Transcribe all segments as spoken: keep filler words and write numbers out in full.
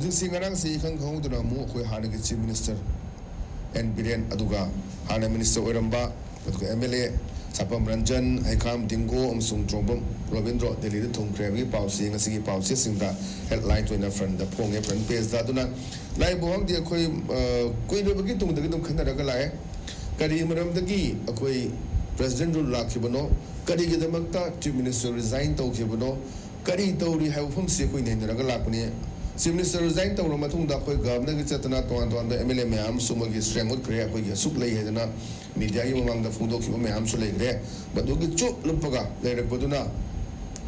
ꯍꯧꯖꯤꯛꯁꯤ ꯉꯔꯥꯡꯁꯤ ꯏꯈꯪ ꯈꯪꯍꯧꯗꯅ ꯑꯃꯨꯛ ꯑꯩꯈꯣꯏ ꯍꯥꯟꯅꯒꯤ Chief Minister ꯑꯦꯟ ꯕꯤꯔꯦꯟ, ꯑꯗꯨꯒ ꯍꯥꯟꯅ Minister ꯑꯣꯏꯔꯝꯕ, ꯑꯗꯨꯒ ꯑꯦꯝ ꯑꯦꯜ ꯑꯦ ꯁꯥꯄꯝ ꯔꯟꯖꯟ, ꯍꯩꯈꯥꯝ ꯗꯤꯡꯒꯣ ꯑꯃꯁꯨꯡ ꯇ꯭ꯔꯣꯝꯕꯝ ꯔꯣꯕꯤꯟꯗ꯭ꯔꯣ ꯗꯦꯜꯂꯤꯗ ꯊꯨꯡꯈ꯭ꯔꯦ ꯍꯥꯏꯕꯒꯤ ꯄꯥꯎꯁꯤ ꯉꯁꯤꯒꯤ ꯄꯥꯎꯆꯦꯁꯤꯡꯗ headline ꯑꯣꯏꯅ front ꯐꯣꯡꯉꯦ, front page ꯇ꯫ ꯑꯗꯨꯅ ꯂꯥꯛꯏꯕ ꯋꯥꯍꯪꯗꯤ ꯑꯩꯈꯣꯏ, ꯑ, ꯀꯨꯏꯔꯕꯒꯤ ꯇꯨꯡꯗꯒꯤ ꯑꯗꯨꯝ ꯈꯟꯅꯔꯒ ꯂꯥꯛꯑꯦ꯫ ꯀꯔꯤ ꯃꯔꯝꯗꯒꯤ ꯑꯩꯈꯣꯏ President Rule ꯂꯥꯛꯈꯤꯕꯅꯣ? ꯀꯔꯤꯒꯤꯗꯃꯛꯇ Chief Minister resign ꯇꯧꯈꯤꯕꯅꯣ? ꯀꯔꯤ ꯇꯧꯔꯤ ꯍꯥꯏꯕ ꯋꯥꯐꯝꯁꯤ ꯑꯩꯈꯣꯏ ꯅꯩꯅꯔꯒ ꯂꯥꯛꯄꯅꯤ꯫ Chief Minister resign ꯇꯧꯔꯕ ꯃꯇꯨꯡꯗ ꯑꯩꯈꯣꯏ Governor ꯒꯤ ꯆꯠꯇꯅ ꯇꯣꯉꯥꯟ ꯇꯣꯉꯥꯟꯕ ꯑꯦꯝ ꯑꯦꯜ ꯑꯦ ꯃꯌꯥꯝ ꯑꯃꯁꯨ ꯃꯣꯏꯒꯤ strength ꯎꯠꯈ꯭ꯔꯦ, ꯑꯩꯈꯣꯏꯒꯤ ꯑꯁꯨꯛ ꯂꯩ ꯍꯥꯏꯗꯅ media ꯒꯤ ꯃꯃꯥꯡꯗ ꯐꯣꯡꯗꯣꯛꯈꯤꯕ ꯃꯌꯥꯝꯁꯨ ꯂꯩꯈ꯭ꯔꯦ꯫ ꯃꯗꯨꯒꯤ ꯆꯨꯞ ꯂꯨꯞꯄꯒ ꯂꯩꯔꯛꯄꯗꯨꯅ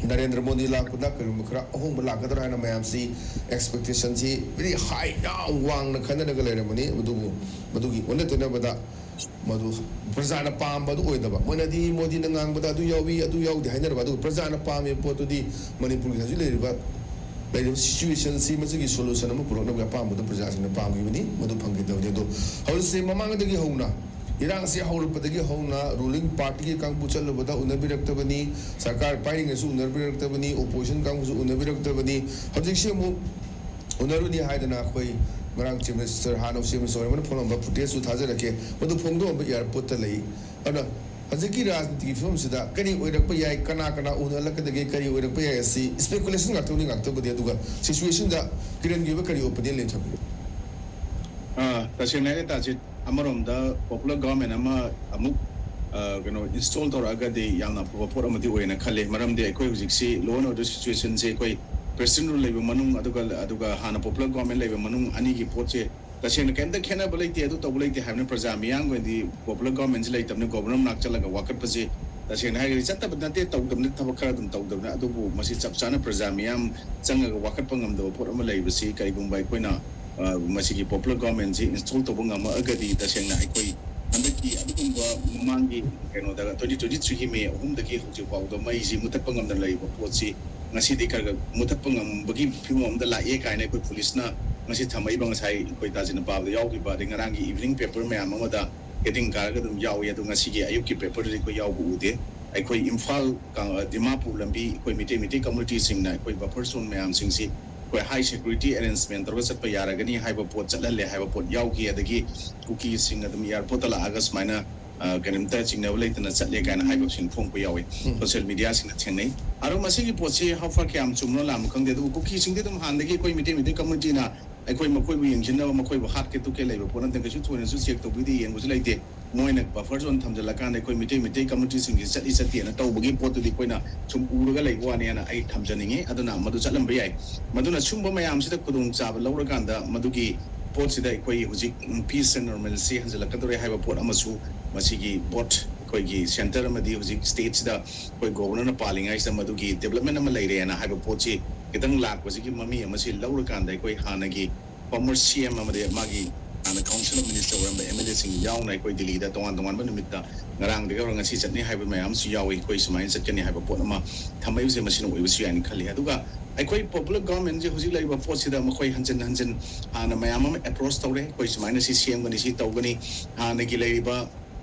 ꯅꯔꯦꯟꯗ꯭ꯔ ꯃꯣꯗꯤ ꯂꯥꯛꯄꯗ ꯀꯔꯤꯒꯨꯝꯕ ꯈꯔ ꯑꯍꯣꯡꯕ ꯂꯥꯛꯀꯗ꯭ꯔꯥ ꯍꯥꯏꯅ ꯃꯌꯥꯝꯁꯤ expectation ꯁꯤ very high, ꯌꯥꯝ ꯋꯥꯡꯅ ꯈꯟꯅꯔꯒ ꯂꯩꯔꯝꯕꯅꯤ꯫ ꯑꯗꯨꯕꯨ ꯃꯗꯨꯒꯤ ꯑꯣꯟꯅ ꯇꯩꯅꯕꯗ ꯃꯗꯨ ꯄ꯭ꯔꯖꯥꯅ ꯄꯥꯝꯕ ꯑꯗꯨ ꯑꯣꯏꯗꯕ꯫ ꯃꯣꯏꯅꯗꯤ ꯃꯣꯗꯤꯅ ꯉꯥꯡꯕꯗ ꯑꯗꯨ ꯌꯥꯎꯏ, ꯑꯗꯨ ꯌꯥꯎꯗꯦ ꯍꯥꯏꯅꯔꯕ, ꯑꯗꯨꯒ ꯄ꯭ꯔꯖꯥꯅ ꯄꯥꯝꯃꯤꯕ ꯄꯣꯠꯇꯨꯗꯤ ꯃꯅꯤꯄꯨꯔꯒꯤ ꯍꯧꯖꯤꯛ ꯂꯩꯔꯤꯕ, ꯂꯩꯔꯤꯕ situation ꯁꯤ, ꯃꯁꯤꯒꯤ solution ꯑꯃ ꯄꯨꯔꯛꯅꯕꯒꯤ ꯑꯄꯥꯝꯕꯗꯨ ꯄ꯭ꯔꯖꯥꯁꯤꯡꯅ ꯄꯥꯝꯈꯤꯕꯅꯤ, ꯃꯗꯨ ꯐꯪꯈꯤꯗꯕꯅꯤ꯫ ꯑꯗꯣ ꯍꯧꯖꯤꯛꯁꯦ ꯃꯃꯥꯡꯗꯒꯤ ꯍꯧꯅ, ꯏꯔꯥꯡꯁꯦ ꯍꯧꯔꯛꯄꯗꯒꯤ ꯍꯧꯅ ruling party ꯒꯤ ꯀꯥꯡꯕꯨ ꯆꯠꯂꯨꯕꯗ ꯎꯅꯕꯤꯔꯛꯇꯕꯅꯤ, ꯁꯔꯀꯥꯔ ꯄꯥꯏꯔꯤꯉꯩꯁꯨ ꯎꯅꯕꯤꯔꯛꯇꯕꯅꯤ, opposition ꯀꯥꯡꯕꯨꯁꯨ ꯎꯅꯕꯤꯔꯛꯇꯕꯅꯤ꯫ ꯍꯧꯖꯤꯛꯁꯦ ꯑꯃꯨꯛ ꯎꯅꯔꯨꯅꯤ ꯍꯥꯏꯗꯅ ꯑꯩꯈꯣꯏ ꯉꯔꯥꯡ Chief Minister, ꯍꯥꯟꯅ Chief Minister ꯑꯣꯏꯔꯝꯕꯅ ꯐꯣꯡꯂꯝꯕ footage ꯁꯨ ꯊꯥꯖꯔꯛꯀꯦ, ꯃꯗꯨ ꯐꯣꯡꯗꯣꯛꯑꯝꯕ airport ꯇ ꯂꯩ꯫ ꯑꯗꯨꯅ ꯍꯧꯖꯤꯛꯀꯤ ꯔꯥꯖꯅꯤꯇꯤꯒꯤ ꯐꯤꯕꯝꯁꯤꯗ ꯀꯔꯤ ꯑꯣꯏꯔꯛꯄ ꯌꯥꯏ, ꯀꯅꯥ ꯀꯅꯥ ꯎꯅꯍꯜꯂꯛꯀꯗꯒꯦ, ꯀꯔꯤ ꯑꯣꯏꯔꯛꯄ ꯌꯥꯏ, ꯑꯁꯤ speculation ꯉꯥꯛꯇꯅꯤ, ꯉꯥꯛꯇꯕꯨꯗꯤ꯫ ꯑꯗꯨꯒ situation ꯗ ꯀꯤꯔꯟꯒꯤ ꯑꯣꯏꯕ ꯀꯔꯤ opinion ꯂꯩ ꯊꯝꯕꯤꯌꯨ? ꯑ, ꯇꯁꯦꯡꯅ ꯍꯥꯏꯔ ꯇꯥꯁꯤ, ꯑꯃꯔꯣꯝꯗ popular government ꯑꯃ ꯑꯃꯨꯛ, ꯑ, ꯀꯩꯅꯣ, install ꯇꯧꯔꯛꯑꯒꯗꯤ ꯌꯥꯝꯅ ꯑꯐꯕ ꯄꯣꯠ ꯑꯃꯗꯤ ꯑꯣꯏꯌꯦꯅ ꯈꯜꯂꯦ꯫ ꯃꯔꯝꯗꯤ ꯑꯩꯈꯣꯏ ꯍꯧꯖꯤꯛꯁꯤ law and order situation ꯁꯦ ꯑꯩꯈꯣꯏ President Rule ꯂꯩꯕ ꯃꯅꯨꯡ, ꯑꯗꯨꯒ, ꯑꯗꯨꯒ ꯍꯥꯟꯅ popular government ꯂꯩꯕ ꯃꯅꯨꯡ, ꯑꯅꯤꯒꯤ ꯄꯣꯠꯁꯦ ꯇꯁꯦꯡꯅ ꯀꯩꯝꯇ ꯈꯦꯠꯅꯕ ꯂꯩꯇꯦ, ꯑꯗꯨ ꯇꯧꯕ ꯂꯩꯇꯦ ꯍꯥꯏꯕꯅ ꯄ꯭ꯔꯖꯥ ꯃꯤꯌꯥꯝꯒꯤ ꯑꯣꯏꯅꯗꯤ popular government ꯁꯤ ꯂꯩꯇꯕꯅꯤꯅ Governor ꯃꯅꯥꯛ ꯆꯠꯂꯒ ꯋꯥꯀꯠꯄꯁꯦ ꯇꯁꯦꯡꯅ ꯍꯥꯏꯔꯒꯗꯤ ꯆꯠꯇꯕ ꯅꯠꯇꯦ, ꯇꯧꯗꯕꯅ ꯊꯕꯛ ꯈꯔ ꯑꯗꯨꯝ ꯇꯧꯗꯕꯅ꯫ ꯑꯗꯨꯕꯨ ꯃꯁꯤ ꯆꯞ ꯆꯥꯅ ꯄ꯭ꯔꯖꯥ ꯃꯤꯌꯥꯝ ꯆꯪꯉꯒ ꯋꯥꯀꯠꯄ ꯉꯝꯗꯕ ꯄꯣꯠ ꯑꯃ ꯂꯩꯕꯁꯤ ꯀꯔꯤꯒꯨꯝꯕ ꯑꯩꯈꯣꯏꯅ, ꯑ, ꯃꯁꯤꯒꯤ popular government ꯁꯤ install ꯇꯧꯕ ꯉꯝꯃꯛꯑꯒꯗꯤ ꯇꯁꯦꯡꯅ ꯑꯩꯈꯣꯏ ꯍꯟꯗꯛꯀꯤ ꯑꯗꯨꯒꯨꯝꯕ ꯃꯃꯥꯡꯒꯤ ꯀꯩꯅꯣꯗ twenty twenty three ꯒꯤ May ꯑꯍꯨꯝꯗꯒꯤ ꯍꯧꯖꯤꯛ ꯐꯥꯎꯕꯗ ꯃꯩꯁꯤ ꯃꯨꯊꯠꯄ ꯉꯝꯗꯅ ꯂꯩꯔꯤꯕ ꯄꯣꯠꯁꯤ ꯉꯁꯤꯗꯤ ꯈꯔ ꯈꯔ ꯃꯨꯊꯠꯄ ꯉꯝꯕꯒꯤ ꯐꯤꯕꯝ ꯑꯃꯗ ꯂꯥꯛꯑꯦ ꯀꯥꯏꯅ ꯑꯩꯈꯣꯏ ꯄꯨꯂꯤꯁꯅ ꯉꯁꯤ ꯊꯝꯃꯛꯏꯕ, ꯉꯁꯥꯏ ꯑꯩꯈꯣꯏ ꯇꯥꯁꯤꯟꯅ ꯄꯥꯕꯗ ꯌꯥꯎꯈꯤꯕ, ꯑꯗꯩ ꯉꯔꯥꯡꯒꯤ evening paper ꯃꯌꯥꯝ ꯑꯃꯗ heading ꯀꯥꯔꯒ ꯑꯗꯨꯝ ꯌꯥꯎꯏ꯫ ꯑꯗꯣ ꯉꯁꯤꯒꯤ ꯑꯌꯨꯛꯀꯤ paper ꯗꯨꯗꯤ ꯑꯩꯈꯣꯏ ꯌꯥꯎꯕ ꯎꯗꯦ꯫ ꯑꯩꯈꯣꯏ ꯏꯝꯐꯥꯜ ꯀ-, ꯗꯤꯃꯥꯄꯨꯔ ꯂꯝꯕꯤ ꯑꯩꯈꯣꯏ ꯃꯤꯇꯩ, ꯃꯤꯇꯩ community ꯁꯤꯡꯅ ꯑꯩꯈꯣꯏ buffer zone ꯃꯌꯥꯝꯁꯤꯡꯁꯤ ꯑꯩꯈꯣꯏ high security arrangement ꯇꯧꯔꯒ ꯆꯠꯄ ꯌꯥꯔꯒꯅꯤ ꯍꯥꯏꯕ ꯄꯣꯠ ꯆꯠꯍꯜꯂꯦ ꯍꯥꯏꯕ ꯄꯣꯠ ꯌꯥꯎꯈꯤ꯫ ꯑꯗꯒꯤ ꯀꯨꯀꯤꯁꯤꯡ ꯑꯗꯨꯝ airport ꯇ ꯂꯥꯛꯑꯒ ꯁꯨꯃꯥꯏꯅ ꯀꯔꯤꯝꯇ ꯆꯤꯡꯅꯕ ꯂꯩꯇꯅ ꯆꯠꯂꯦ ꯀꯥꯏꯅ ꯍꯥꯏꯕꯁꯤꯡ ꯐꯣꯡꯕ ꯌꯥꯎꯋꯤ꯫ Social media ꯁꯤꯡꯗ ꯊꯦꯡꯅꯩ꯫ ꯑꯗꯣ ꯃꯁꯤꯒꯤ ꯄꯣꯠꯁꯤ how far ꯀꯌꯥꯝ ꯆꯨꯝꯕꯅꯣ ꯂꯥꯟꯕ ꯈꯪꯗꯦ, ꯑꯗꯨꯕꯨ ꯀꯨꯀꯤꯁꯤꯡꯗꯤ ꯑꯗꯨꯝ ꯍꯥꯟꯅꯗꯒꯤ ꯑꯩꯈꯣꯏ ꯃꯤꯇꯩ ꯃꯤꯇꯩ community ꯅ ꯑꯩꯈꯣꯏ ꯃꯈꯣꯏꯕꯨ ꯌꯦꯡꯁꯤꯟꯅꯕ, ꯃꯈꯣꯏꯕꯨ ꯍꯥꯠꯀꯦ ꯇꯨꯞꯀꯦ ꯂꯩꯕ ꯄꯣꯠ ꯅꯠꯇꯦ, ꯀꯩꯁꯨ ꯊꯣꯏꯅꯁꯨ check ꯇꯧꯕꯤꯗꯦ, ꯌꯦꯡꯕꯁꯨ ꯂꯩꯇꯦ꯫ ꯃꯣꯏꯅ buffer zone ꯊꯝꯖꯤꯜꯂꯀꯥꯟꯗ ꯑꯩꯈꯣꯏ ꯃꯤꯇꯩ ꯃꯤꯇꯩ community ꯁꯤꯡꯁꯤ ꯆꯠꯂꯤ ꯆꯠꯇꯦꯅ ꯇꯧꯕꯒꯤ ꯄꯣꯠꯇꯨꯗꯤ ꯑꯩꯈꯣꯏꯅ ꯁꯨꯝ ꯎꯔꯒ ꯂꯩꯕ ꯋꯥꯅꯦꯅ ꯑꯩ ꯊꯝꯖꯅꯤꯡꯉꯤ꯫ ꯑꯗꯨꯅ ꯃꯗꯨ ꯆꯠꯂꯝꯕ ꯌꯥꯏ꯫ ꯃꯗꯨꯅ ꯁꯨꯝꯕ ꯃꯌꯥꯝꯁꯤꯗ ꯈꯨꯗꯣꯡꯆꯥꯕ ꯂꯧꯔꯀꯥꯟꯗ ꯃꯗꯨꯒꯤ ꯄꯣꯠꯁꯤꯗ ꯑꯩꯈꯣꯏ ꯍꯧꯖꯤꯛ peace and normalcy ꯍꯟꯖꯤꯜꯂꯛꯀꯗꯧꯔꯦ ꯍꯥꯏꯕ ꯄꯣꯠ ꯑꯃꯁꯨ ꯃꯁꯤꯒꯤ both ꯑꯩꯈꯣꯏꯒꯤ centre ꯑꯃꯗꯤ ꯍꯧꯖꯤꯛ state ꯁꯤꯗ ꯑꯩꯈꯣꯏ governor ꯅ ꯄꯥꯜꯂꯤꯉꯩꯁꯤꯗ ꯃꯗꯨꯒꯤ development ꯑꯃ ꯂꯩꯔꯦꯅ ꯍꯥꯏꯕ ꯄꯣꯠꯁꯤ ꯈꯤꯇꯪ ꯂꯥꯛꯄꯁꯤꯒꯤ ꯃꯃꯤ ꯑꯃꯁꯤ ꯂꯧꯔꯀꯥꯟꯗ ꯑꯩꯈꯣꯏ ꯍꯥꯟꯅꯒꯤ former C M ꯑꯃꯗꯤ ꯃꯥꯒꯤ ꯍꯥꯟꯅ Council of Minister ꯑꯣꯏꯔꯝꯕ M L A ꯁꯤꯡ ꯌꯥꯎꯅ ꯑꯩꯈꯣꯏ ꯗꯤꯜꯂꯤꯗ ꯇꯣꯉꯥꯟ ꯇꯣꯉꯥꯟꯕ ꯅꯨꯃꯤꯠꯇ ꯉꯔꯥꯡꯗꯒꯤ ꯍꯧꯔꯒ ꯉꯁꯤ ꯆꯠꯅꯤ ꯍꯥꯏꯕ ꯃꯌꯥꯝ ꯑꯃꯁꯨ ꯌꯥꯎꯏ꯫ ꯑꯩꯈꯣꯏ ꯁꯨꯃꯥꯏꯅ ꯆꯠꯀꯅꯤ ꯍꯥꯏꯕ ꯄꯣꯠ ꯑꯃ ꯊꯝꯃꯛꯏꯕꯁꯦ ꯃꯁꯤꯅ ꯑꯣꯏꯕꯁꯨ ꯌꯥꯏꯅ ꯈꯜꯂꯤ꯫ ꯑꯗꯨꯒ ꯑꯩꯈꯣꯏ popular government ꯁꯦ ꯍꯧꯖꯤꯛ ꯂꯩꯔꯤꯕ ꯄꯣꯠꯁꯤꯗ ꯃꯈꯣꯏ ꯍꯟꯖꯤꯟ ꯍꯟꯖꯤꯟ ꯍꯥꯟꯅ ꯃꯌꯥꯝ ꯑꯃ approach ꯇꯧꯔꯦ꯫ ꯑꯩꯈꯣꯏ ꯁꯨꯃꯥꯏꯅ ꯁꯤ ꯁꯦꯝꯒꯅꯤ, ꯁꯤ ꯇꯧꯒꯅꯤ, ꯍꯥꯟꯅꯒꯤ ꯂꯩꯔꯤꯕ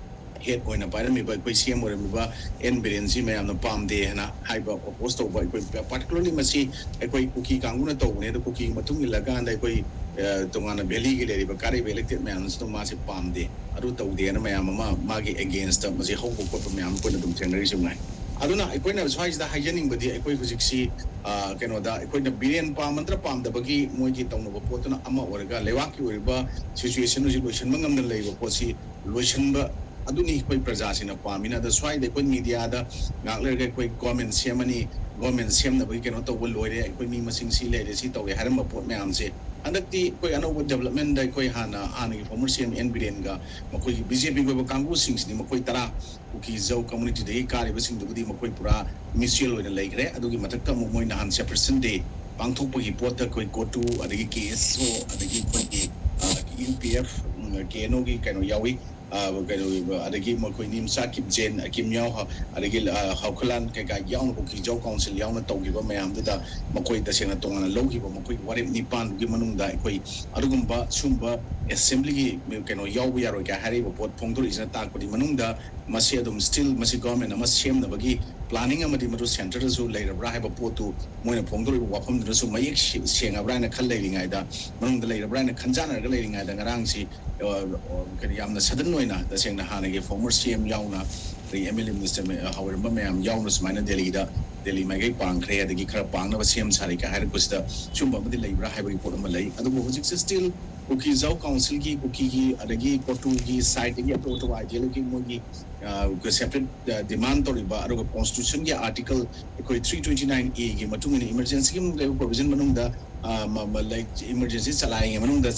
head ꯑꯣꯏꯅ ꯄꯥꯏꯔꯝꯃꯤꯕ ꯑꯩꯈꯣꯏ C M ꯑꯣꯏꯔꯝꯃꯤꯕ N ꯕꯤꯔꯦꯟꯁꯤ ꯃꯌꯥꯝꯅ ꯄꯥꯝꯗꯦ ꯍꯥꯏꯅ ꯍꯥꯏꯕ oppose ꯇꯧꯕ꯫ ꯑꯩꯈꯣꯏ particularly ꯃꯁꯤ ꯑꯩꯈꯣꯏ ꯀꯨꯀꯤ ꯀꯥꯡꯕꯨꯅ ꯇꯧꯕꯅꯦ꯫ ꯑꯗꯣ ꯀꯨꯀꯤꯒꯤ ꯃꯇꯨꯡ ꯏꯜꯂꯀꯥꯟꯗ ꯑꯩꯈꯣꯏ, ꯑ, ꯇꯣꯉꯥꯟꯅ valley ꯒꯤ ꯂꯩꯔꯤꯕ ꯀꯥꯔꯤꯕ elected ꯃꯌꯥꯝꯁꯤꯅ ꯃꯥꯁꯦ ꯄꯥꯝꯗꯦ, ꯑꯗꯨ ꯇꯧꯗꯦꯅ ꯃꯌꯥꯝ ꯑꯃ ꯃꯥꯒꯤ against ꯇ ꯃꯁꯤ ꯍꯧꯕ ꯈꯣꯠꯄ ꯃꯌꯥꯝ ꯑꯩꯈꯣꯏꯅ ꯑꯗꯨꯝ ꯊꯦꯡꯅꯔꯤꯁꯤ ꯉꯥꯏ꯫ ꯑꯗꯨꯅ ꯑꯩꯈꯣꯏꯅ ꯁ꯭ꯋꯥꯏꯁꯤꯗ ꯍꯥꯏꯖꯅꯤꯡꯕꯗꯤ ꯑꯩꯈꯣꯏ ꯍꯧꯖꯤꯛꯁꯤ, ꯑ, ꯀꯩꯅꯣꯗ ꯑꯩꯈꯣꯏꯅ ꯕꯤꯔꯦꯟ ꯄꯥꯝꯕ ꯅꯠꯇ꯭ꯔ ꯄꯥꯝꯗꯕꯒꯤ ꯃꯣꯏꯒꯤ ꯇꯧꯅꯕ ꯄꯣꯠꯇꯨꯅ ꯑꯃ ꯑꯣꯏꯔꯒ ꯂꯩꯕꯥꯛꯀꯤ ꯑꯣꯏꯔꯤꯕ situation ꯍꯧꯖꯤꯛ ꯂꯣꯏꯁꯤꯟꯕ ꯉꯝꯗꯅ ꯂꯩꯔꯤꯕ ꯄꯣꯠꯁꯤ ꯂꯣꯏꯁꯤꯟꯕ ꯑꯗꯨꯅꯤ ꯑꯩꯈꯣꯏ ꯄ꯭ꯔꯖꯥꯁꯤꯡꯅ ꯄꯥꯝꯃꯤꯅ꯫ ꯑꯗ ꯁ꯭ꯋꯥꯏꯗ ꯑꯩꯈꯣꯏ media ꯗ ꯉꯥꯏꯍꯥꯛ ꯂꯩꯔꯒ ꯑꯩꯈꯣꯏ government ꯁꯦꯝꯃꯅꯤ, government ꯁꯦꯝꯅꯕꯒꯤ ꯀꯩꯅꯣ ꯇꯧꯕ ꯂꯣꯏꯔꯦ, ꯑꯩꯈꯣꯏ ꯃꯤ ꯃꯁꯤꯡ ꯁꯤ ꯂꯩꯔꯦ, ꯁꯤ ꯇꯧꯔꯦ ꯍꯥꯏꯔꯝꯕ ꯄꯣꯠ ꯃꯌꯥꯝꯁꯦ ꯍꯟꯗꯛꯇꯤ ꯑꯩꯈꯣꯏ ꯑꯅꯧꯕ development ꯗ ꯑꯩꯈꯣꯏ ꯍꯥꯟꯅ, ꯍꯥꯟꯅꯒꯤ former C M N ꯕꯤꯔꯦꯟꯒ ꯃꯈꯣꯏꯒꯤ B J P ꯒꯤ ꯑꯣꯏꯕ ꯀꯥꯡꯕꯨꯁꯤꯡꯁꯤꯗꯤ ꯃꯈꯣꯏ ꯇꯔꯥ ꯀꯨꯀꯤ ꯖꯧ community ꯗꯒꯤ ꯀꯥꯔꯤꯕꯁꯤꯡꯗꯨꯕꯨꯗꯤ ꯃꯈꯣꯏ ꯄꯨꯔꯥ mutual ꯑꯣꯏꯅ ꯂꯩꯈ꯭ꯔꯦ꯫ ꯑꯗꯨꯒꯤ ꯃꯊꯛꯇ ꯑꯃꯨꯛ ꯃꯣꯏ ꯅꯍꯥꯟ separation day ꯄꯥꯡꯊꯣꯛꯄꯒꯤ ꯄꯣꯠꯇ ꯑꯩꯈꯣꯏ ꯀꯣꯇꯨ, ꯑꯗꯒꯤ K S O, ꯑꯗꯒꯤ ꯑꯩꯈꯣꯏꯒꯤ, ꯑ, U P F, ꯎꯝ, K N O ꯒꯤ ꯀꯩꯅꯣ ꯌꯥꯎꯏ, ꯑ, ꯀꯩꯅꯣ, ꯑꯗꯒꯤ ꯃꯈꯣꯏ ꯅꯤꯝꯆꯥ ꯀꯤꯞꯖꯦꯟ, ꯑꯀꯤꯝ ꯌꯥꯎ, ꯑꯗꯒꯤ, ꯑ, ꯍꯥꯎꯈꯂꯥꯟ ꯀꯩꯀꯥ ꯌꯥꯎꯅ, ꯀꯨꯀꯤ ꯖꯧ council ꯌꯥꯎꯅ ꯇꯧꯈꯤꯕ ꯃꯌꯥꯝꯗꯨꯗ ꯃꯈꯣꯏ ꯇꯁꯦꯡꯅ ꯇꯣꯉꯥꯟꯅ ꯂꯧꯈꯤꯕ ꯃꯈꯣꯏꯒꯤ ꯋꯥꯔꯦꯞ ꯅꯤꯄꯥꯟꯗꯨꯒꯤ ꯃꯅꯨꯡꯗ ꯑꯩꯈꯣꯏ ꯑꯗꯨꯒꯨꯝꯕ ꯁꯨꯝꯕ assembly ꯒꯤ ꯀꯩꯅꯣ ꯌꯥꯎꯕ ꯌꯥꯔꯣꯏ ꯀꯥꯏ ꯍꯥꯏꯔꯛꯏꯕ ꯄꯣꯠ ꯐꯣꯡꯗꯣꯔꯛꯏꯁꯤꯅ ꯇꯥꯛꯄꯗꯤ ꯃꯅꯨꯡꯗ ꯃꯁꯤ ꯑꯗꯨꯝ still ꯃꯁꯤ government ꯑꯃ ꯁꯦꯝꯅꯕꯒꯤ ꯄ꯭ꯂꯥꯅꯤꯡ ꯑꯃꯗꯤ ꯃꯗꯨ ꯁꯦꯟꯇꯔꯗꯁꯨ ꯂꯩꯔꯕ꯭ꯔꯥ ꯍꯥꯏꯕ ꯄꯣꯠꯇꯨ ꯃꯣꯏꯅ ꯐꯣꯡꯗꯣꯔꯛꯏꯕ ꯋꯥꯐꯝꯗꯨꯅꯁꯨ ꯃꯌꯦꯛ ꯁꯦꯡꯉꯕ꯭ꯔꯥ ꯍꯥꯏꯅ ꯈꯜ ꯂꯩꯔꯤꯉꯩꯗ, ꯃꯅꯨꯡꯗ ꯂꯩꯔꯕ꯭ꯔꯥ ꯍꯥꯏꯅ ꯈꯟꯖꯥꯟꯅꯔꯒ ꯂꯩꯔꯤꯉꯩꯗ, ꯉꯔꯥꯡꯁꯤ ꯀꯔꯤ ꯌꯥꯝꯅ ꯁꯗꯟ ꯑꯣꯏꯅ ꯇꯁꯦꯡꯅ ꯍꯥꯟꯅꯒꯤ ꯐꯣꯔꯃꯔ ꯁꯤ ꯑꯦꯝ ꯌꯥꯎꯅ, ꯑꯗꯒꯤ ꯑꯦꯝ ꯑꯦꯜ ꯑꯦ ꯃꯤꯅꯤꯁꯇꯔ ꯑꯣꯏꯔꯝꯕ ꯃꯌꯥꯝ ꯌꯥꯎꯅ ꯁꯨꯃꯥꯏꯅ ꯗꯦꯜꯂꯤꯗ, ꯗꯦꯜꯂꯤ ꯃꯥꯏꯀꯩ ꯄꯥꯡꯈ꯭ꯔꯦ, ꯑꯗꯒꯤ ꯈꯔ ꯄꯥꯡꯅꯕ ꯁꯦꯝ ꯁꯥꯔꯤ ꯀꯥꯏ ꯍꯥꯏꯔꯛꯄꯁꯤꯗ ꯁꯤꯒꯨꯝꯕ ꯑꯃꯗꯤ ꯂꯩꯕ꯭ꯔꯥ ꯍꯥꯏꯕꯒꯤ ꯄꯣꯠ ꯑꯃ ꯂꯩ꯫ ꯑꯗꯨꯕꯨ ꯍꯧꯖꯤꯛꯁꯦ ꯁ꯭ꯇꯤꯜ ꯀꯨꯀꯤ ꯖꯥꯎ ꯀꯥꯎꯟꯁꯤꯜꯒꯤ, ꯀꯨꯀꯤꯒꯤ, ꯑꯗꯒꯤ ꯀꯣꯇꯨꯒꯤ ꯁꯥꯏꯠꯇꯒꯤ ꯑꯇꯣꯞ ꯑꯇꯣꯞꯄ ꯑꯥꯏꯗꯤꯌꯣꯂꯣꯖꯤ ꯃꯣꯏꯒꯤ ꯁꯦꯄꯔꯦꯠ ꯗꯤꯃꯥꯟ ꯇꯧꯔꯤꯕ, ꯑꯗꯨꯒ ꯀꯣꯟꯁꯇꯤꯇ꯭ꯌꯨꯁꯟꯒꯤ ꯑꯥꯔꯇꯤꯀꯜ ꯑꯩꯈꯣꯏ ꯊ꯭ꯔꯤ ꯇ꯭ꯋꯦꯟꯇꯤ ꯅꯥꯏꯟ ꯑꯦꯒꯤ ꯃꯇꯨꯡ ꯏꯟꯅ ꯏꯃꯔꯖꯦꯟꯁꯤꯒꯤ ꯂꯩꯕ ꯄ꯭ꯔꯣꯚꯤꯖꯟ ꯃꯅꯨꯡꯗ ꯏꯃꯔꯖꯦꯟꯁꯤ ꯆꯂꯥꯏꯔꯤꯉꯩ ꯃꯅꯨꯡꯗ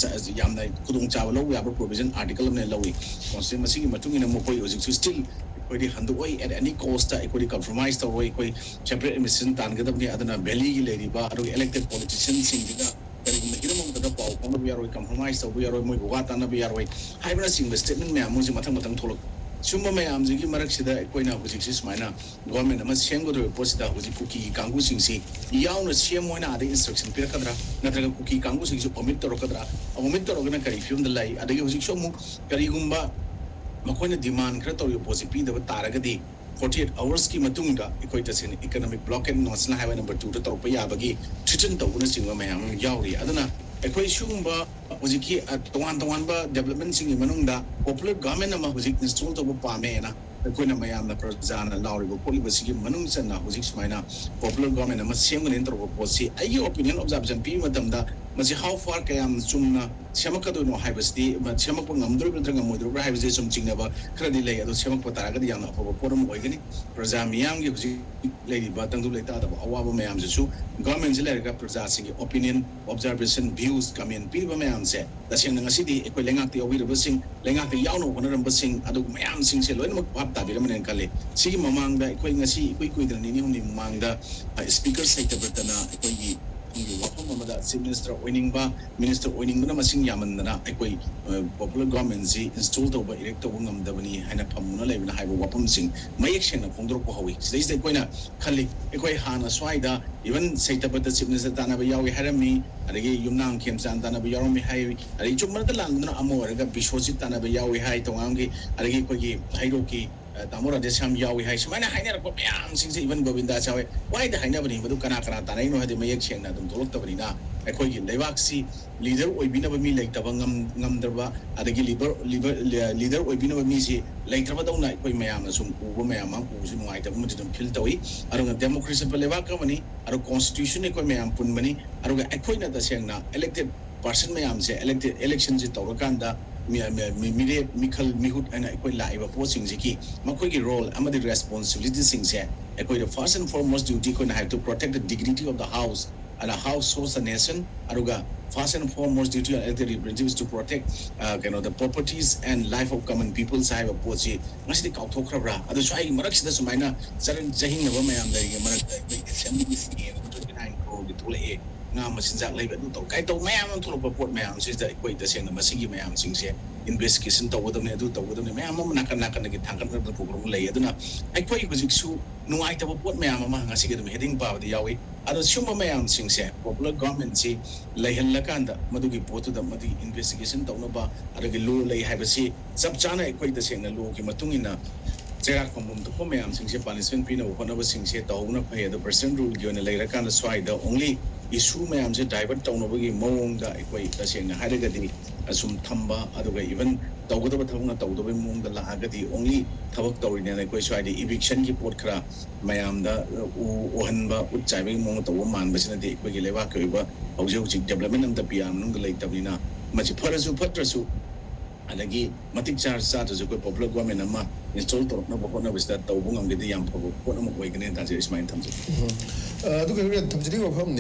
ꯌꯥꯝꯅ ꯈꯨꯗꯣꯡꯆꯥꯕ ꯂꯧꯕ ꯌꯥꯕ ꯄ꯭ꯔꯣꯚꯤꯖꯟ ꯑꯥꯔꯇꯤꯀꯜ ꯑꯃꯅ ꯂꯧꯏ꯫ ꯀꯣꯟꯁꯇꯤꯇ꯭ꯌꯨꯁꯟ ꯃꯁꯤꯒꯤ ꯃꯇꯨꯡ ꯏꯟꯅ ꯃꯈꯣꯏ ꯍꯧꯖꯤꯛꯁꯨ ꯁ꯭ꯇꯤꯜ ꯑꯩꯈꯣꯏꯗꯤ ꯍꯟꯗꯣꯛꯑꯣꯏ, ꯑꯦꯠ ꯑꯦꯅꯤ ꯀꯣꯁꯇ ꯑꯩꯈꯣꯏꯗꯤ ꯀꯝꯄ꯭ꯔꯣꯃꯥꯏꯁ ꯇꯧꯔꯣꯏ, ꯑꯩꯈꯣꯏ ꯁꯦꯄꯔꯦꯠ ꯑꯦꯗꯃꯤꯅꯤꯁꯇ꯭ꯔꯦꯁꯟ ꯇꯥꯟꯒꯗꯕꯅꯤ꯫ ꯑꯗꯨꯅ ꯚꯦꯂꯤꯒꯤ ꯂꯩꯔꯤꯕ ꯑꯗꯨꯒ ꯏꯂꯦꯛꯇꯦꯠ ꯄꯣꯂꯤꯇꯤꯁꯤꯌꯟꯁꯤꯡꯁꯤꯒ ꯀꯔꯤꯒꯨꯝꯕ ꯍꯤꯔꯝ ꯑꯃꯗ ꯄꯥꯎ ꯐꯥꯎꯅꯕ ꯌꯥꯔꯣꯏ, ꯀꯝꯄ꯭ꯔꯣꯃꯥꯏꯁ ꯇꯧꯕ ꯌꯥꯔꯣꯏ, ꯃꯣꯏꯒ ꯋꯥ ꯇꯥꯅꯕ ꯌꯥꯔꯣꯏ ꯍꯥꯏꯕꯅꯆꯤꯡꯕ ꯁ꯭ꯇꯦꯠꯃꯦꯟ ꯃꯌꯥꯝ ꯑꯃꯁꯦ ꯃꯊꯪ ꯃꯊꯪ ꯊꯣꯛꯂꯛ꯫ ꯁꯤꯒꯨꯝꯕ ꯃꯌꯥꯝꯁꯤꯒꯤ ꯃꯔꯛꯁꯤꯗ ꯑꯩꯈꯣꯏꯅ ꯍꯧꯖꯤꯛꯁꯤ ꯁꯨꯃꯥꯏꯅ ꯒꯣꯔꯃꯦꯟ ꯑꯃ ꯁꯦꯝꯒꯗꯧꯔꯤꯕ ꯄꯣꯠꯁꯤꯗ ꯍꯧꯖꯤꯛ ꯀꯨꯀꯤꯒꯤ ꯀꯥꯡꯕꯨꯁꯤꯡꯁꯤ ꯌꯥꯎꯅ ꯁꯤ ꯑꯦꯝ ꯑꯣꯏꯅ ꯑꯥꯗ ꯏꯟꯁꯇ꯭ꯔꯛꯁꯟ ꯄꯤꯔꯛꯀꯗ꯭ꯔꯥ, ꯅꯠꯇ꯭ꯔꯒ ꯀꯨꯀꯤ ꯀꯥꯡꯕꯨꯁꯤꯡꯁꯤ ꯑꯣꯃꯤꯠ ꯇꯧꯔꯛꯀꯗ꯭ꯔꯥ? ꯑꯣꯃꯤꯠ ꯇꯧꯔꯒꯅ ꯀꯔꯤ ꯐꯤꯕꯝꯗ ꯂꯩ? ꯑꯗꯒꯤ ꯍꯧꯖꯤꯛꯁꯨ ꯑꯃꯨꯛ ꯀꯔꯤꯒꯨꯝꯕ ꯃꯈꯣꯏꯅ ꯗꯤꯃꯥꯟ ꯈꯔ ꯇꯧꯔꯤꯕ ꯄꯣꯠꯁꯤ ꯄꯤꯗꯕ ꯇꯥꯔꯒꯗꯤ ꯐꯣꯔꯇꯤ ꯑꯩꯠ ꯑꯋꯥꯔꯁꯀꯤ ꯃꯇꯨꯡꯗ ꯑꯩꯈꯣꯏ ꯇꯁꯦꯡꯅ ꯏꯀꯅꯣꯃꯤꯛ ꯕ꯭ꯂꯣꯀꯦꯠ ꯅꯦꯁꯅꯦꯜ ꯍꯥꯏꯋꯦ ꯅꯝꯕꯔ ꯇꯨꯗ ꯇꯧꯔꯛꯄ ꯌꯥꯕꯒꯤ ꯊ꯭ꯔꯤꯇꯟ ꯇꯧꯕꯅꯆꯤꯡꯕ ꯃꯌꯥꯝ ꯑꯃ ꯌꯥꯎꯔꯤ꯫ ꯑꯗꯨꯅ ꯑꯩꯈꯣꯏ ꯁꯤꯒꯨꯝꯕ ꯍꯧꯖꯤꯛꯀꯤ ꯇꯣꯉꯥꯟ ꯇꯣꯉꯥꯟꯕ ꯗꯦꯕꯂꯞꯃꯦꯟꯁꯤꯡꯒꯤ ꯃꯅꯨꯡꯗ ꯄꯣꯄꯨꯂꯔ ꯒꯚꯔꯟꯃꯦꯟ ꯑꯃ ꯍꯧꯖꯤꯛ ꯏꯟꯁꯇꯣꯜ ꯇꯧꯕ ꯄꯥꯝꯃꯦꯅ ꯑꯩꯈꯣꯏꯅ ꯃꯌꯥꯝꯅ ꯄ꯭ꯔꯖꯥꯅ ꯂꯥꯎꯔꯤꯕ ꯈꯣꯠꯂꯤꯕꯁꯤꯒꯤ ꯃꯅꯨꯡ ꯆꯟꯅ ꯍꯧꯖꯤꯛ ꯁꯨꯃꯥꯏꯅ ꯄꯣꯄꯨꯂꯔ ꯒꯚꯔꯟꯃꯦꯟ ꯑꯃ ꯁꯦꯝꯒꯅꯤꯅ ꯇꯧꯔꯛꯄ ꯄꯣꯠꯁꯤ ꯑꯩꯒꯤ ꯑꯣꯄꯤꯅꯤꯌꯟ ꯑꯣꯕꯖꯥꯔꯕꯦꯁꯟ ꯄꯤꯕ ꯃꯇꯝꯗ ꯃꯁꯤ ꯍꯥꯎ ꯐꯥꯔ ꯀꯌꯥꯝ ꯆꯨꯝꯅ ꯁꯦꯝꯃꯛꯀꯗꯣꯏꯅꯣ ꯍꯥꯏꯕꯁꯤꯗꯤ, ꯁꯦꯝꯃꯛꯄ ꯉꯝꯗꯣꯔꯤꯕ꯭ꯔꯥ ꯅꯠꯇ꯭ꯔꯒ ꯉꯝꯃꯣꯏꯗꯣꯔꯤꯕ꯭ꯔꯥ ꯍꯥꯏꯕꯁꯤ ꯁꯨꯝ ꯆꯤꯡꯅꯕ ꯈꯔꯗꯤ ꯂꯩ꯫ ꯑꯗꯣ ꯁꯦꯝꯃꯛꯄ ꯇꯥꯔꯒꯗꯤ ꯌꯥꯝꯅ ꯑꯐꯕ ꯄꯣꯠ ꯑꯃ ꯑꯣꯏꯒꯅꯤ꯫ ꯄ꯭ꯔꯖꯥ ꯃꯤꯌꯥꯝꯒꯤ ꯍꯧꯖꯤꯛ ꯂꯩꯔꯤꯕ ꯇꯪꯗꯨ ꯂꯩꯇꯥꯗꯕ ꯑꯋꯥꯕ ꯃꯌꯥꯝꯁꯤꯁꯨ ꯒꯚꯔꯟꯃꯦꯟꯁꯤ ꯂꯩꯔꯒ ꯄ꯭ꯔꯖꯥꯁꯤꯡꯒꯤ ꯑꯣꯄꯤꯅꯤꯌꯟ, ꯑꯣꯕꯖꯥꯔꯕꯦꯁꯟ, ꯚ꯭ꯌꯨꯁ, ꯀꯃꯦꯟ ꯄꯤꯔꯤꯕ ꯃꯌꯥꯝꯁꯦ ꯇꯁꯦꯡꯅ ꯉꯁꯤꯗꯤ ꯑꯩꯈꯣꯏ ꯂꯩꯉꯥꯛꯇ ꯌꯥꯎꯕꯤꯔꯕꯁꯤꯡ, ꯂꯩꯉꯥꯛꯇ ꯌꯥꯎꯅꯕ ꯍꯣꯠꯅꯔꯝꯕꯁꯤꯡ, ꯑꯗꯨ ꯃꯌꯥꯝꯁꯤꯡꯁꯦ ꯂꯣꯏꯅꯃꯛ ꯚꯥꯞ ꯇꯥꯕꯤꯔꯝꯃꯅꯤꯅ ꯈꯜꯂꯤ꯫ ꯁꯤꯒꯤ ꯃꯃꯥꯡꯗ ꯑꯩꯈꯣꯏ ꯉꯁꯤ ꯏꯀꯨꯏ ꯀꯨꯏꯗꯅ ꯅꯤꯅꯤ ꯍꯨꯝꯅꯤ ꯃꯃꯥꯡꯗ ꯁ꯭ꯄꯤꯀꯔ ꯁꯩꯇꯕ꯭ꯔꯇꯅ ꯑꯩꯈꯣꯏꯒꯤ ꯋꯥꯐꯝ ꯑꯃꯗ ꯆꯤꯐ ꯃꯤꯅꯤꯁꯇꯔ ꯑꯣꯏꯅꯤꯡꯕ, ꯃꯤꯅꯤꯁꯇꯔ ꯑꯣꯏꯅꯤꯡꯕꯅ ꯃꯁꯤꯡ ꯌꯥꯝꯃꯟꯗꯅ ꯑꯩꯈꯣꯏ ꯄꯣꯄꯨꯂꯔ ꯒꯚꯔꯟꯃꯦꯟꯁꯤ ꯏꯟꯁꯇꯣꯜ ꯇꯧꯕ, ꯏꯔꯦꯛ ꯇꯧꯕ ꯉꯝꯗꯕꯅꯤ ꯍꯥꯏꯅ ꯐꯝꯗꯨꯅ ꯂꯩꯕꯅ ꯍꯥꯏꯕ ꯋꯥꯐꯝꯁꯤꯡ ꯃꯌꯦꯛ ꯁꯦꯡꯅ ꯐꯣꯡꯗꯣꯔꯛꯄ ꯍꯧꯏ꯫ ꯁꯤꯗꯩꯁꯤꯗ ꯑꯩꯈꯣꯏꯅ ꯈꯜꯂꯤ, ꯑꯩꯈꯣꯏ ꯍꯥꯟꯅ ꯁ꯭ꯋꯥꯏꯗ ꯏꯚꯟ ꯁꯩꯇꯕ꯭ꯔꯇ ꯆꯤꯐ ꯃꯤꯅꯤꯁꯇꯔ ꯇꯥꯟꯅꯕ ꯌꯥꯎꯏ ꯍꯥꯏꯔꯝꯃꯤ, ꯑꯗꯒꯤ ꯌꯨꯝꯅꯥꯝ ꯈꯦꯝꯆꯥꯟ ꯇꯥꯟꯅꯕ ꯌꯥꯎꯔꯝꯃꯤ ꯍꯥꯏ, ꯑꯗꯒꯤ ꯆꯨꯝꯕ ꯅꯠꯇ ꯂꯥꯟꯕꯗꯨꯅ ꯑꯃ ꯑꯣꯏꯔꯒ ꯕꯤꯁ꯭ꯋꯖꯤꯠ ꯇꯥꯟꯅꯕ ꯌꯥꯎꯏ ꯍꯥꯏ, ꯇꯣꯉꯥꯝꯒꯤ, ꯑꯗꯒꯤ ꯑꯩꯈꯣꯏꯒꯤ ꯍꯩꯔꯣꯛꯀꯤ ꯇꯥꯃꯣ ꯔꯥꯙꯦꯁ꯭ꯌꯥꯝ ꯌꯥꯎꯏ ꯍꯥꯏ꯫ ꯁꯨꯃꯥꯏꯅ ꯍꯥꯏꯅꯔꯛꯄ ꯃꯌꯥꯝꯁꯤꯡꯁꯦ, ꯏꯚꯟ ꯒꯣꯕꯤꯟꯗꯥꯁ ꯌꯥꯎꯏ꯫ ꯋꯥꯏꯗ ꯍꯥꯏꯅꯕꯅꯤ, ꯃꯗꯨ ꯀꯅꯥ ꯀꯅꯥ ꯇꯥꯟꯅꯩꯅꯣ ꯍꯥꯏꯗꯤ ꯃꯌꯦꯛ ꯁꯦꯡꯅ ꯑꯗꯨꯝ ꯊꯣꯛꯂꯛꯇꯕꯅꯤꯅ꯫ ꯑꯩꯈꯣꯏꯒꯤ ꯂꯩꯕꯥꯛꯁꯤ ꯂꯤꯗꯔ ꯑꯣꯏꯕꯤꯅꯕ ꯃꯤ ꯂꯩꯇꯕ, ꯉꯝ- ꯉꯝꯗ꯭ꯔꯕ, ꯑꯗꯒꯤ ꯂꯤꯗꯔ ꯂꯤꯗꯔ ꯑꯣꯏꯕꯤꯅꯕ ꯃꯤꯁꯤ ꯂꯩꯇ꯭ꯔꯕꯗꯧꯅ ꯑꯩꯈꯣꯏ ꯃꯌꯥꯝꯅ ꯁꯨꯝ ꯎꯕ, ꯃꯌꯥꯝ ꯑꯃ ꯎꯕꯁꯤ ꯅꯨꯡꯉꯥꯏꯇꯕ ꯑꯃꯗꯤ ꯑꯗꯨꯝ ꯐꯤꯜ ꯇꯧꯏ꯫ ꯑꯗꯨꯅ ꯗꯦꯃꯣꯀ꯭ꯔꯦꯁꯤ ꯂꯩꯕꯥꯛ ꯑꯃꯅꯤ, ꯑꯗꯨꯒ ꯀꯣꯟꯁꯇꯤꯇ꯭ꯌꯨꯁꯟ ꯑꯩꯈꯣꯏ ꯃꯌꯥꯝ ꯄꯨꯟꯕꯅꯤ꯫ ꯑꯗꯨꯒ ꯑꯩꯈꯣꯏꯅ ꯇꯁꯦꯡꯅ ꯏꯂꯦꯛꯇꯦꯠ ꯄꯥꯔꯁꯟ ꯃꯌꯥꯝꯁꯦ ꯏꯂꯦꯛꯇꯦꯠ ꯏꯂꯦꯛꯁꯟꯁꯦ ꯇꯧꯔꯀꯥꯟꯗ ꯃꯤ- ꯃꯤ- ꯃꯤ- ꯃꯤꯔꯦꯞ, ꯃꯤꯈꯜ, ꯃꯤꯍꯨꯠ ꯍꯥꯏꯅ ꯑꯩꯈꯣꯏ ꯂꯥꯛꯏꯕ ꯄꯣꯠꯁꯤꯡꯁꯤꯒꯤ ꯃꯈꯣꯏꯒꯤ ꯔꯣꯜ ꯑꯃꯗꯤ ꯔꯦꯁꯄꯣꯟꯁꯤꯕꯤꯂꯤꯇꯤꯁꯤꯡꯁꯦ ꯑꯩꯈꯣꯏꯗ first and foremost duty ꯑꯩꯈꯣꯏꯅ ꯍꯥꯏꯕꯗꯨ protect the dignity of the house and the house hosts the nation, ꯑꯗꯨꯒ first and foremost duty of elected representatives to protect, uh, ꯀꯩꯅꯣꯗ, properties and life of common peoples ꯍꯥꯏꯕ ꯄꯣꯠꯁꯤ ꯉꯁꯤꯗꯤ ꯀꯥꯎꯊꯣꯛꯈ꯭ꯔꯕ꯭ꯔꯥ? ꯑꯗꯨ ꯁ꯭ꯋꯥꯏꯒꯤ ꯃꯔꯛꯁꯤꯗ ꯁꯨꯃꯥꯏꯅ ꯆꯔꯪ ꯆꯍꯤꯡꯅꯕ ꯃꯌꯥꯝ ꯂꯩꯔꯤꯉꯩ ꯃꯔꯛꯇ ꯑꯩꯈꯣꯏ ꯑꯦꯁꯦꯝꯕ꯭ꯂꯤꯒꯤ ꯁꯤ ꯌꯦꯡꯉꯒ twenty nine crore ꯊꯣꯛꯂꯛꯑꯦ, ꯉꯥ ꯃꯆꯤꯟꯖꯥꯛ ꯂꯩꯕ, ꯑꯗꯨ ꯇꯧ ꯀꯥꯏ ꯇꯧ ꯃꯌꯥꯝ ꯑꯃ ꯊꯣꯛꯂꯛꯄ ꯄꯣꯠ ꯃꯌꯥꯝꯁꯤꯗ ꯑꯩꯈꯣꯏ ꯇꯁꯦꯡꯅ ꯃꯁꯤꯒꯤ ꯃꯌꯥꯝꯁꯤꯡꯁꯦ ꯏꯟꯚꯦꯁꯇꯤꯒꯦꯁꯟ ꯇꯧꯒꯗꯕꯅꯤ, ꯑꯗꯨ ꯇꯧꯒꯗꯕꯅꯤ, ꯃꯌꯥꯝ ꯑꯃ ꯅꯥꯀꯟ ꯅꯥꯀꯟꯗꯒꯤ ꯊꯥꯡꯒꯠꯅꯗꯅ ꯄ꯭ꯔꯣꯒ꯭ꯔꯥꯝ ꯂꯩ꯫ ꯑꯗꯨꯅ ꯑꯩꯈꯣꯏ ꯍꯧꯖꯤꯛꯁꯨ ꯅꯨꯡꯉꯥꯏꯇꯕ ꯄꯣꯠ ꯃꯌꯥꯝ ꯑꯃ ꯉꯁꯤꯒꯤ ꯑꯗꯨꯝ ꯍꯦꯗꯤꯡ ꯄꯥꯕꯗ ꯌꯥꯎꯏ꯫ ꯑꯗꯣ ꯁꯤꯒꯨꯝꯕ ꯃꯌꯥꯝꯁꯤꯡꯁꯦ ꯄꯣꯄꯨꯂꯔ ꯒꯣꯚꯔꯟꯃꯦꯟꯁꯤ ꯂꯩꯍꯜꯂꯀꯥꯟꯗ ꯃꯗꯨꯒꯤ ꯄꯣꯠꯇꯨꯗ ꯃꯗꯨꯒꯤ ꯏꯟꯚꯦꯁꯇꯤꯒꯦꯁꯟ ꯇꯧꯅꯕ ꯑꯗꯒꯤ ꯂꯣ ꯂꯩ ꯍꯥꯏꯕꯁꯤ ꯆꯞ ꯆꯥꯅ ꯑꯩꯈꯣꯏ ꯇꯁꯦꯡꯅ ꯂꯣꯒꯤ ꯃꯇꯨꯡ ꯏꯟꯅ ꯆꯩꯔꯥꯛ ꯐꯪꯐꯝ ꯊꯣꯛꯄ ꯃꯌꯥꯝꯁꯤꯡꯁꯦ ꯄꯥꯅꯤꯁꯃꯦꯟ ꯄꯤꯅꯕ ꯍꯣꯠꯅꯕꯁꯤꯡꯁꯦ ꯇꯧꯍꯧꯕꯅ ꯐꯩ꯫ ꯑꯗꯣ ꯄ꯭ꯔꯦꯁꯤꯗꯦꯟ ꯔꯨꯜꯒꯤ ꯑꯣꯏꯅ ꯂꯩꯔꯀꯥꯟꯗ ꯁ꯭ꯋꯥꯏꯗ ꯑꯣꯡꯂꯤ ꯏꯁꯨ ꯃꯌꯥꯝꯁꯦ ꯗꯥꯏꯚꯔꯠ ꯇꯧꯅꯕꯒꯤ ꯃꯑꯣꯡꯗ ꯑꯩꯈꯣꯏ ꯇꯁꯦꯡꯅ ꯍꯥꯏꯔꯒꯗꯤ ꯑꯁꯨꯝ ꯊꯝꯕ, ꯑꯗꯨꯒ ꯏꯚꯟ ꯇꯧꯒꯗꯕ ꯊꯕꯛꯅ ꯇꯧꯗꯕꯒꯤ ꯃꯑꯣꯡꯗ ꯂꯥꯛꯑꯒꯗꯤ ꯑꯣꯡꯂꯤ ꯊꯕꯛ ꯇꯧꯔꯤꯅꯦꯅ ꯑꯩꯈꯣꯏ ꯁ꯭ꯋꯥꯏꯗ ꯏꯚꯤꯛꯁꯟꯒꯤ ꯄꯣꯠ ꯈꯔ ꯃꯌꯥꯝꯗ ꯎ- ꯎꯍꯟꯕ, ꯎꯠ ꯆꯥꯏꯕꯒꯤ ꯃꯑꯣꯡꯗ ꯇꯧꯕ ꯃꯥꯟꯕꯁꯤꯅꯗꯤ ꯑꯩꯈꯣꯏꯒꯤ ꯂꯩꯕꯥꯛꯀꯤ ꯑꯣꯏꯕ ꯍꯧꯖꯤꯛ ꯍꯧꯖꯤꯛ ꯗꯦꯕꯂꯞꯃꯦꯟ ꯑꯃꯠꯇ ꯄꯤ ꯑꯥꯔ ꯃꯅꯨꯡꯗ ꯂꯩꯇꯕꯅꯤꯅ ꯃꯁꯤ ꯐꯔꯁꯨ ꯐꯠꯇ꯭ꯔꯁꯨ ꯑꯗꯒꯤ ꯃꯇꯤꯛ ꯆꯥꯔ ꯆꯥꯗ꯭ꯔꯁꯨ ꯑꯩꯈꯣꯏ ꯄꯣꯄꯨꯂꯔ ꯒꯣꯚꯔꯟꯃꯦꯟ ꯑꯃ ꯏꯟꯁꯇꯣꯜ ꯇꯧꯔꯛꯅꯕ ꯍꯣꯠꯅꯕꯁꯤꯗ ꯇꯧꯕ ꯉꯝꯒꯗꯤ ꯌꯥꯝ ꯐꯕ ꯄꯣꯠ ꯑꯃ ꯑꯣꯏꯒꯅꯤ ꯇꯥꯖꯩ꯫ ꯁꯨꯃꯥꯏꯅ ꯊꯝꯖꯒꯦ꯫ ꯎꯝ꯫ ꯑ, ꯑꯗꯨꯒ ꯑꯩꯈꯣꯏꯅ ꯊꯝꯖꯅꯤꯡꯕ ꯋꯥꯐꯝꯅꯤ꯫